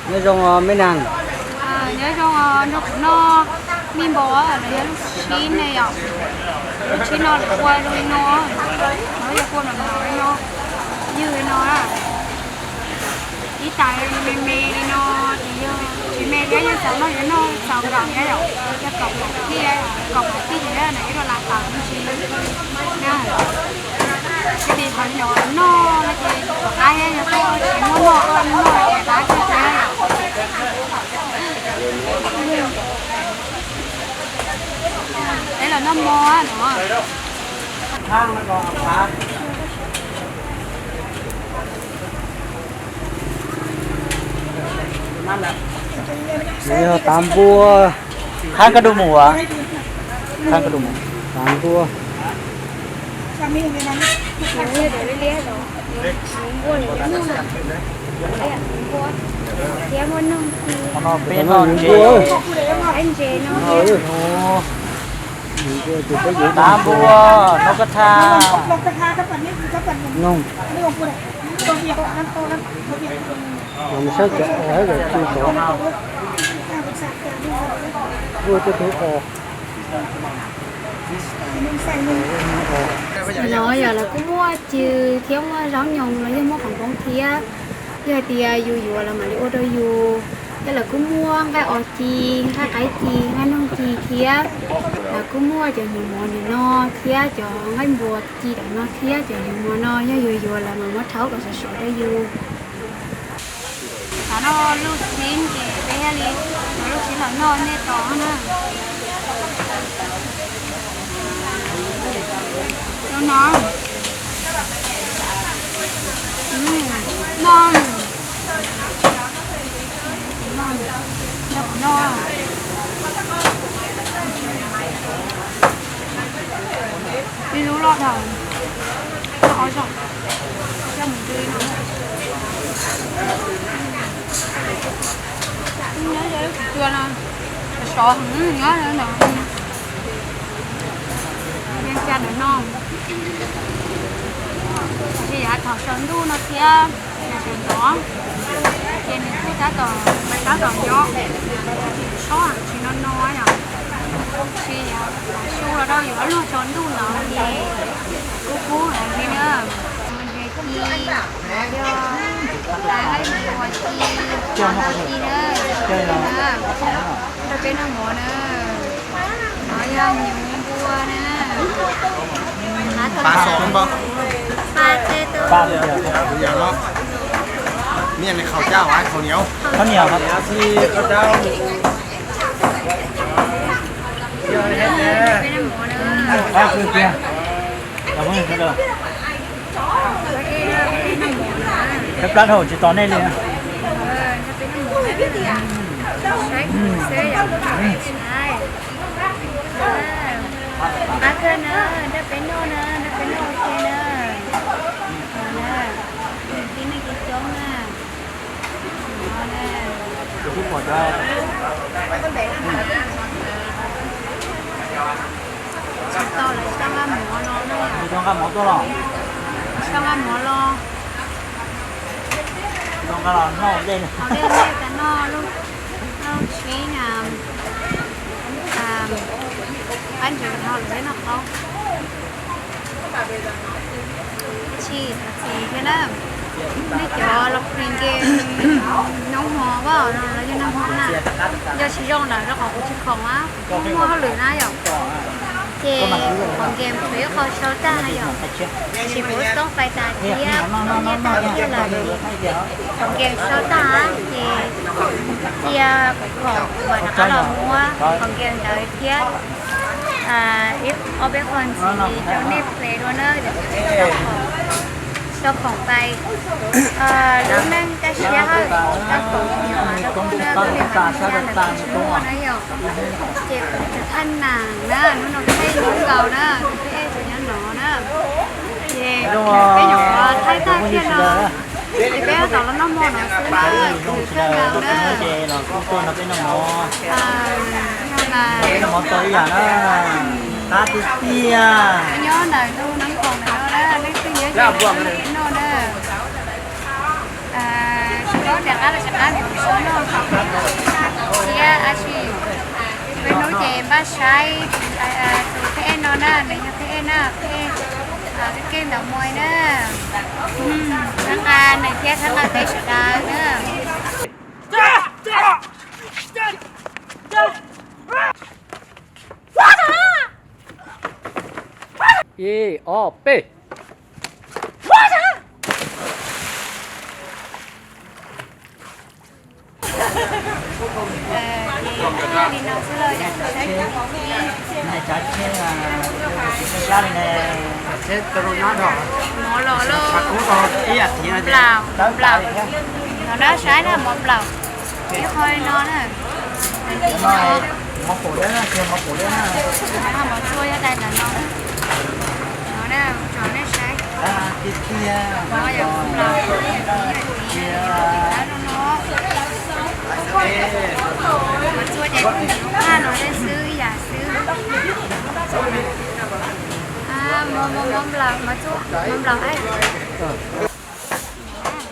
Nyob zoo me neeg. Nyob zoo, nrog kuv noj mij npaus los yog lub tshib ne yom. Lub tshib no lawv ua zoo li no, lawv yog ua npaum no, ywg li no. Ib tas me me li no ces yog tsis me thiab, yog xav noj yuav noj xaus nkaus thiab yom, yog kaum tij, kaum tij ces yog ib rau las tawm me ntsis na. Ces li qhov nyuam noj no ces qab thiab, yog koj tsis muaj noj, koj noj ces qab kawg thiab. Peb los noj mov no. Yog tav npua, qhab koj dua mus as, qhab koj dua mus, tav npua. Qhov no peb noj ntses, tav npua, noj koj tha, noj. Sab cov o hab zam tsi tod, ua tej tug o. No yog lawv kuj muaj cw thiab muaj zaub nyoos los yog muaj qhoov poob thiab. Yog hais tias yus yuav lawv mam li ua rau yus. Yog lawv kuj muaj nqaij os ci, nqaij qaib ci, nqaij noog ci thiab. Lawv kuj muaj cov hnyuv mov ntawm no thiab cov nqaij npua ci ntawm no thiab cov hnyuv mov no yog yus yuav lawv mam muab rhaub kom sov sov rau yus. Qhov no lub tshib ces peb thiaj li yuav lub tshib los noj nej tos na. Zoo no. Noj. Noj. Ib lub loj dhau, ob zaug, coj mus dui no. Nyob zoo tus cua no, sov heev nyob ntawm Vias Cas ntawm no. Tab sis yav thaum tsaus ntuj no thiab, tsaus ntuj ces nws kuj tab tom, tab tom nyob, tsis tshua, tsis no no yom. Tab sis yav su los rau yuav luag tsaus ntuj no ces kuj kub heev li na. Nqaij ci, yog nqaij npua ci, nqaij ci na, rau peb noj mov na. No yog hnyuv npua na. Pab xov npau. Pab tej tus. Pab tej tus. Nyiaj li khau cab, khau niam. Khau niam. Peb noj mov na. Peb plab dhau tsis tos nej li. Qab kawg na, nrog peb noj na, nrog peb noj ua ke na. Tib neeg coob coob na. Tsis tau lawv coj nqaij mov no na. Coj nqaij mov tuaj los? Coj nqaij mov los. Coj nqaij los noj dej. Noj dej, noj lub, noj tshib na. Qaib ntses dhau lawm peb noj qaub. Tsis txim thiab na. Nej cov los plis game nyob hmo, los yog nag hmo na, yog tsis zoo lawm rau qhov kuv tsis khoom na, kuv muaj hauj lwm na yom. Ces kuv khoom game tsuas ib qho sau tag na yom. Tsis kuv txoob fais tas thiab, nyiaj tag thiab lawm. Khoom game sau tag ces cia kuv khoom kuv mam rov qab los muab khoom game ntawd thiab. Ib ob peb qho ntxiv rau nej ples dua na, sau khoom fais. Lub neej kaj siab hawm, kaj khoom nyuam rau kuv na, kuv niam mas ntshiab lawv kuj tsis muaj na yom. Ces kuv tseem thaj nas na, hnub no kuv thaj ib hnub nkaus na, kuv peb tseem nyob no na. Ces peb nyuam qhuav thaij tag kiag no, ces peb tab tom los noj hmo no xwb na, kuv kawg nkaus na. Peb noj hmo tau ib yam na, qab tiag tiag. Nyob ntawm tus nab khoom ntawm no na, leej twg nyob ces noj na. Tsis paub tias qab los tsis qab, kuv tsis noj. Saib tus pheb ej no na, nws yog pheb ej na, pheb ej, koj kej ntawm muaj na. Thab nqa nws thiab thab nqa peb sawv daws na. Ib, ob, peb. Li no xwb los yog saib, mov los lawm, plaws, plaws no saib na, mov plaws ib qho li no na. Mov txua yog dai ntawm no, no na, tso nej saib. Mov yog plaws, mov txua ces lub qab no xwb ib yam xwb. Mov, mov, mov plaws, mov txua, mov plaws.